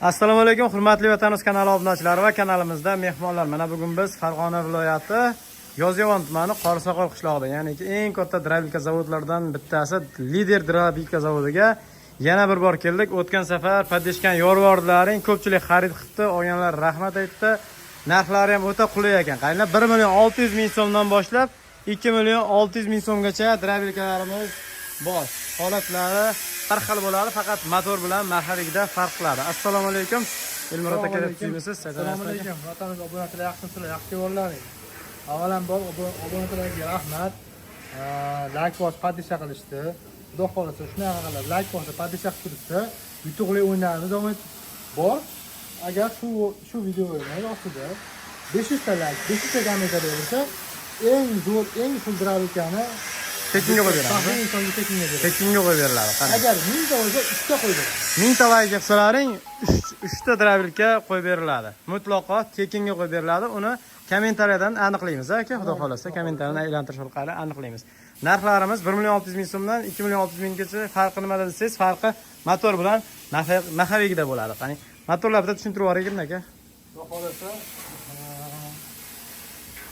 Assalomu alaykum, hurmatli Vatanimiz kanali obunachilari va kanalimizda mehmonlar. Mana bugun biz Farg'ona viloyati Yozyovon tumani Qorsoqol qishlog'ida, ya'ni eng katta дробилка zavodlaridan bittasi Lider дробилка zavodiga yana bir bor keldik. O'tgan safar поддержка ni yorvordilaring, ko'pchilik xarid qilibdi, olganlar rahmat aytdi. Narxlari ham o'ta qulay ekan. Qaranglar, 1 million 600 ming so'mdan boshlab 2 million 600 ming so'mgacha дробилка larimiz bor. Holatlari bir xil bo'ladi, faqat motor bilan маховик da farq qiladi. Assalomu alaykum. Elmurod aka, tuzukmisiz? Assalomu alaykum. Vatanimiz obunachilar, yaxshimisizlar? Yaxshi ko'rlaring. Avvalambor obunachilarga rahmat. Layk bosib подписка qilishdi. Xudo xohlasa, shunaqa qilib layk bosib подписка qilib turishsa, yutuqli o'yinlarimiz davom etib bor. Agar shu videoni ostida 500 ta layk, 500 ta kommentariy bo'lsa, eng zo'r, eng full дробилка ni Tekinga qo'yib beramiz. Baxtli insonga tekinga beramiz. Tekinga qo'yib beriladi. Qarang. Agar 1000 ta bo'lsa, 3 ta qo'yib beramiz. 1000 ta layk yig'salaring, 3 ta дробилка qo'yib beriladi. Mutlaqo tekinga qo'yib beriladi. Uni kommentariyadan aniqlaymiz, aka, xudo xohlasa, kommentariyani aylantirish orqali aniqlaymiz. Narxlarimiz 1 million 600 ming so'mdan 2 million 600 minggacha. Farqi nimada desangiz, farqi motor bilan маховик da bo'ladi. Qani, motorlar bitta tushuntirib yuboring, aka. Xudo xohlasa,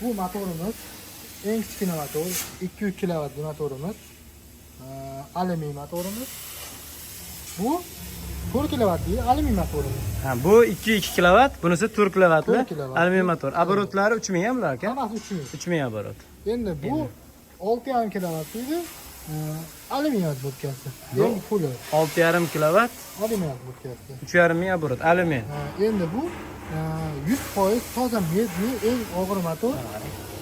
bu motorimiz eng kichkina motor, 2 kilovatli motorimiz, alyumin motorimiz. Bu 4 kilovatli alyumin motorimiz. Ha, bu 2,2 kilovat, bunisi 4 kilovatli 4 kilovatli. Alyumin motor. Оборот lari 3000 ham bular, aka. Hammasi 3000. 3000 оборот. Endi bu 6,5 kilovatli edi, alyumin отводка si. Eng puli 6,5 kilovat, alyumin отводка si. 3,5 ming оборот, alyumin. Endi bu 100% toza медный, eng og'ir motor.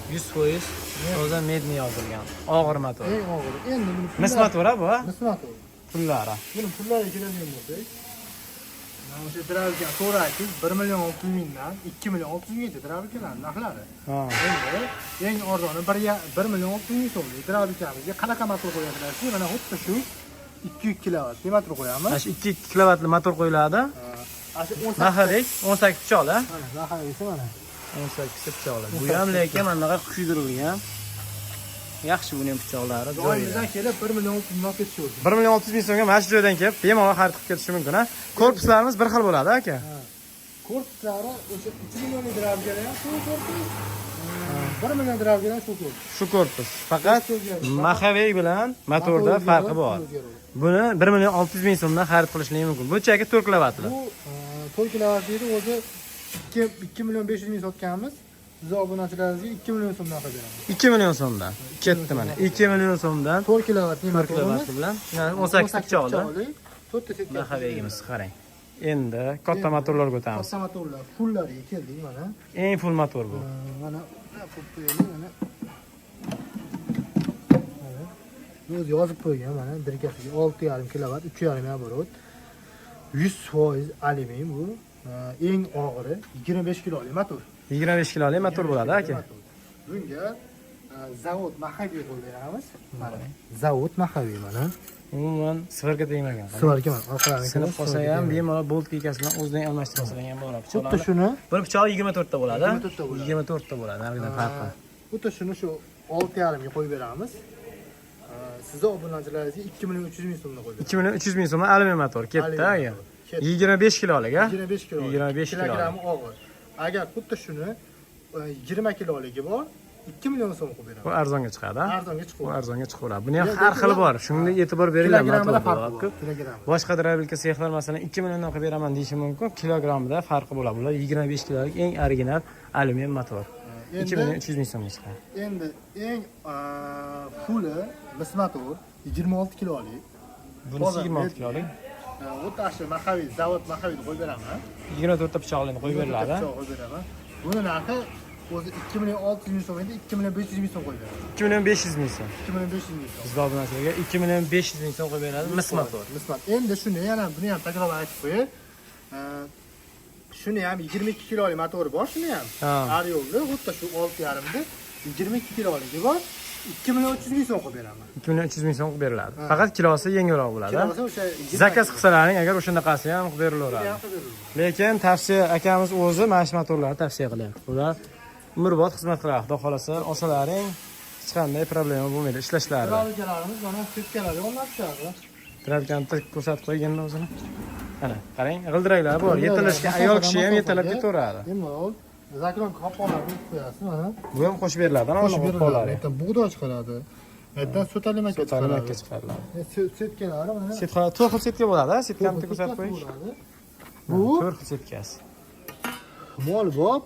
100% toza медный yozilgan. Og'ir motor. Eng og'ir. Endi buni Mis motor ha bu, ha? Mis motor. Pullari. Buni pullariga keladigan bo'lsak, mana o'sha дробилка to'g'ri aytdingiz, 1 million 600 mingdan 2 million 600 minggacha дробилка lar narxlari. Endi eng arzoni 1 million 600 ming so'mlik дробилка mizga qanaqa motor qo'yasizlar? Mana xuddi shu 2 kilovatli motor qo'yamiz. Mana shu 2 kilovatli motor qo'yiladi. Ana shu 18 Маховик 18 pichoqli. Mana маховик si mana. 18 pichoqli. Bu ham lekin mana bunaqa kuydirilgan. Yaxshi, buni ham pichoqlari joyida. Joyimizdan kelib 1 million 600 ming olib ketishi mumkin. 1 million 600 ming so'mga mana shu joydan kelib bemalol xarid qilib ketishi mumkin, ha? Korpuslarimiz bir xil bo'ladi, aka. Korpuslari o'sha 3 millionlik дробилка lar ham shu korpus, 1 million дробилка lar ham shu korpus. Shu korpus. Faqat O'zgaradi. маховик bilan motorda Motor farqi bor. o'zgaradi. Buni 1 million 600 ming so'mdan xarid qilishligi mumkin. Bu aka 4 kilovatli. Bu 4 kilovatli o'zi 2 million 500 ming sotganmiz. Sizni obunachilaringizga 2 million so'mdan qilib beramiz. 2 million so'mdan. Ketdi mana. 2 million so'mdan 4 kilovatli 4 motorimiz. kilovatli bilan 18 pichoqli. Pichoqli, 4 ta сетка. Маховик imiz, qarang. Endi katta motorlarga o'tamiz. Katta motorlar, fullariga keldik mana. Eng full motor bu. Mana qo'yib qo'yaylik mana. Mana. O'zi yozib qo'ygan mana бирка siga 6,5 kilovat, 3,5 оборот. 100% alyumin bu. Eng og'iri 25 kilolik motor. 25 kilolik motor bo'ladi, aka. Bunga zavod маховик qo'yib beramiz. Mana zavod маховик mana. Umuman сварка tegmagan. Сварка mana orqalarini Sinib qolsa ham bemalol болт гайка si bilan o'zidan almashtirib olsa ham bo'ladi. Xuddi Pichoqlarni. shuni Buni pichog'i 24 ta bo'ladi. 24 ta bo'ladi. 24 ta bo'ladi, narigidan farqi. Xuddi shuni shu 6,5 ga qo'yib beramiz. Sizni obunachilaringizga 2 million 300 ming so'mdan qo'yib beramiz. 2 million 300 ming so'mdan alyumin motor ketdi, Alyumin aka. motor. Ketdi. 25 kilolik, ha? 25 kilo. 25 kilo. Kilogrammi og'ir. Agar xuddi shuni 20 kiloligi bor, 2 million so'm qo'yib Bu beramiz. arzonga chiqadi, ha? Arzonga Bu chiqadi. arzonga chiqaveradi. Buni ham Lekin har xili bor. Shunga e'tibor beringlar, Kilogrammida motor farqi bo'ladi-ku. bor. Kilogrammi. Boshqa дробилка sexlar, masalan, 2 milliondan qilib beraman deyishi mumkin. Kilogrammida farqi bo'ladi. Bular 25 kilolik eng original alyumin motor. 2 Endi million 300 ming so'mga chiqadi. Endi eng fuli mis motor 26 kilolik. Bunisi Toza 26 kilolik. Xuddi shu маховик, zavod маховик ni qo'yib beraman. 24 ta pichoqlarni qo'yib beriladi. Pichoq qo'yib beraman. Buni narxi o'zi 2 million 600 ming so'm edi, 2 million 500 ming so'm qo'yib beraman. 2 million 500 ming so'm. 2 million 500 ming so'm. Bizda obunachilarga 2 million 500 ming so'm qo'yib beradi mis motor. Mis motor. Endi shuni yana buni ham takrorlab aytib qo'yay. Shuni ham 22 kilolik motori bor, shuni ham. Aryo'lni xuddi shu 6,5 da 22 kiloligi bor. 2 million 300 ming so'm qo'yib beraman. 2 million 300 ming so'm qilib beriladi. Ha. Faqat kilosi yengilroq bo'ladi. Kilosi o'sha 20 Заказ kilo. qilsalaring agar o'shanaqasi ham qilib berilaveradi. Ham qilib beriladi. Lekin tavsiya, akamiz o'zi mana shu motorlarni tavsiya qilyapti. Bular umrbod xizmat qiladi. Xudo xohlasa, olsalaring hech qanday problema bo'lmaydi ishlashlari. Дробилка larimiz mana сетка lar yonlab tushadi. Drabkani ko'rsatib qo'yganda o'zini. Mana qarang, g'ildiraklar bor. Yetilishga ayol kishi ham yetalab ketaveradi. Bemalol zakron qopqoqlarni qo'yib qo'yasiz mana. Bu ham qo'shib beriladi, ana Qo'shib uni beriladi. qo'llari. Yerdan bug'doy chiqaradi. Yerdan so'tali makka So'tali makka chiqaradi. chiqariladi. Setkalari mana. Setka to'rt xil setka bo'ladi, a? Setkani bitta ko'rsatib qo'ying. Bo'ladi. Bu Bu to'rt xil setkasi. mol bob,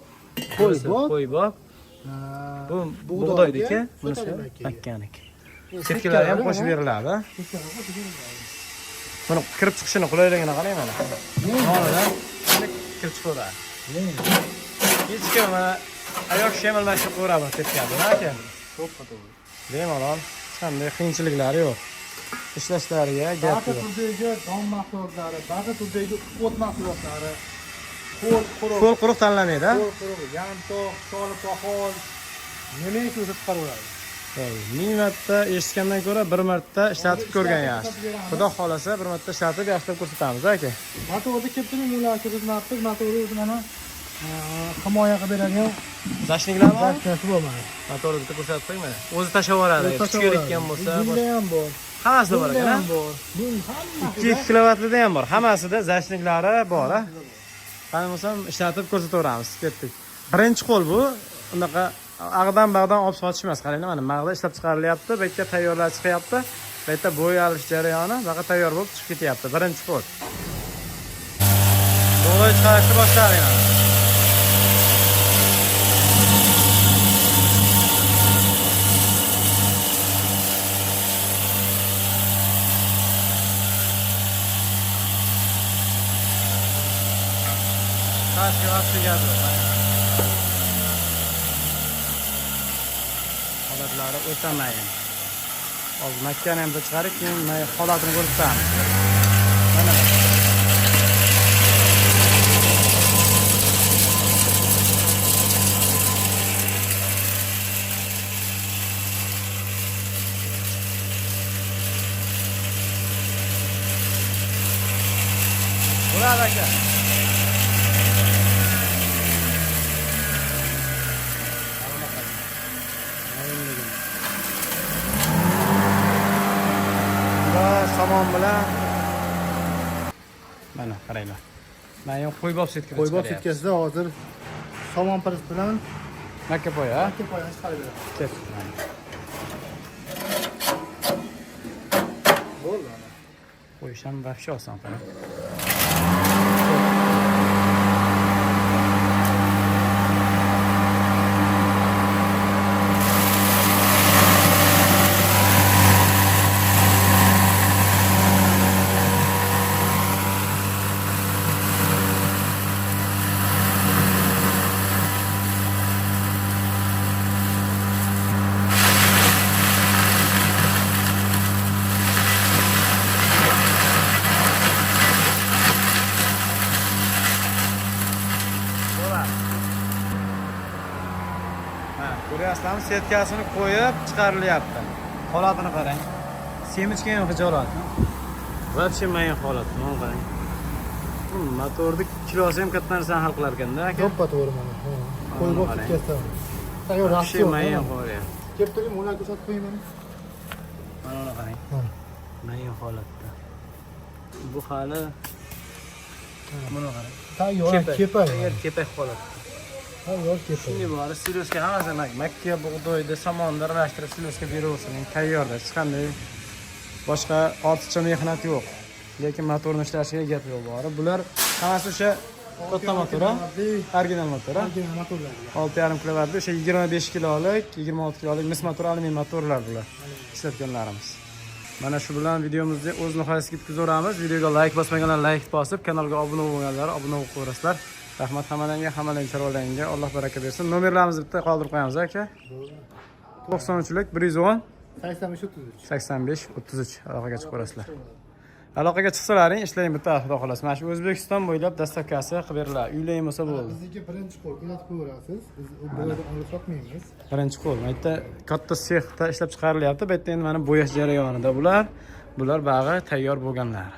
qo'y bob, Qo'y bob. Bu bug'doyniki, bunisi so'tali makkaga. makkaniki. Setkalari ham qo'shib beriladi. Setkalari qo'shib beriladi. Buni kirib chiqishini qulayligini qarang mana. Nonidan kirib chiqaveradi. Hech kim mana ayol kishi ham almashtirib qo'yaveradi setkani, aka. To'ppa to'g'ri. Bemalol, hech qanday qiyinchiliklari yo'q. Ishlashlariga gap Barcha yo'q. turdagi don mahsulotlari, barcha turdagi o't mahsulotlari, qo'l quruq, Qo'l quruq tanlamaydi, a? qo'l quruq, yantoq, choli poxol, nimaki bo'lsa chiqaraveradi. Ming marta eshitgandan ko'ra bir marta ishlatib ko'rgan yaxshi. Xudo xolasa bir marta ishlatib yaxshilab ko'rsatamiz, aka. Motorda kelib turing, ular ko'rsatmabmiz. Motorda o'zi mana himoya qilib beradigan Zashniklar bormi? zashnasi bor mana. Motorni bitta ko'rsatib qo'ying mana. O'zi tashlab yuboradi. Kuch kerakkan bo'lsa, Bunda ham bor. hammasida bor Bunda ekan, ham a? bor. Buning hammasi 2 kilovatlida ham bor. Hammasida zashniklari bor, a? Qani bo'lsam ishlatib ko'rsataveramiz. Ketdik. Birinchi qo'l bu. Unaqa ag'dan bag'dan olib sotish emas. Qaranglar, mana mag'da ishlab chiqarilyapti, bu yerga tayyorlar chiqyapti. Bu yerda bo'yalish jarayoni, buyoqqa tayyor bo'lib chiqib ketyapti. Birinchi qo'l. Bug'doy chiqarishni boshladik mana. Chiqarishga vaqti gap yo'q. Holatlari o'ta mayin. Hozir makkani ham bitta chiqarib, keyin holatini ko'rsatamiz. Mana. Bo'ladi aka. Va somon bilan mana qaranglar. Mana ham qo'ybob setka. Qo'ybob setkasida hozir somon piriz bilan Makka poya. makka poyani chiqarib beradi. Ketdik mana. Bo'ldi mana. Qo'yish ham вообще oson qarang. Bo'ladi. Mana ko'ryapsizlarmi? Setkasini qo'yib chiqarilyapti. Holatini qarang. Semichka ham hijolat. Вообще mayin holat. Mana qarang. Bu motorni kilosi ham katta narsani hal qilar ekanda aka. To'ppa to'g'ri mana. Qo'ybob Qarang. setkasida. Tayyor Вообще ratsion. mayin holat. Kelib turing, ular ko'rsatib qo'ying mana. Mana uni qarang. Mana. Mayin holatda. Bu hali buni qarang. Tayyor kepak. Tayyor kepak holatda. Tayyor kepak. Shunday bori silosga hammasi makka bug'doyni somonni aralashtirib silosga beraversin tayyorda hech qanday boshqa ortiqcha mehnat yo'q. Lekin motorni ishlashiga gap yo'q bori. Bular hammasi o'sha katta motor, a? Original motor, a? Original motorlar. 6,5 kilovatli o'sha 25 kilolik, 26 kilolik mis motor, alyumin motorlar bular ishlatganlarimiz. Mana shu bilan videomizni o'z nihoyasiga yetkazaveramiz. Videoga like bosmaganlar like bosib, kanalga obuna bo'lmaganlar obuna bo'lib qo'yasizlar. Rahmat hammalarga, hammalarning chorvalaringga Alloh baraka bersin. Nomerlarimizni bitta qoldirib qo'yamiz aka. 93lik 110 85 33. 85 33 aloqaga chiqib ko'rasizlar. Aloqaga chiqsalaring ishlang bitta xudo xohlasa. Mana shu O'zbekiston bo'ylab dastavkasi qilib beriladi. Uylang bo'lsa bo'ldi. Bizniki birinchi qo'l kuzatib qo'yaverasiz. Biz u birovdan olib sotmaymiz. Birinchi qo'l. Bu yerda katta sexda ishlab chiqarilyapti. Bu yerda endi mana bo'yash jarayonida bular. Bular bag'i tayyor bo'lganlar.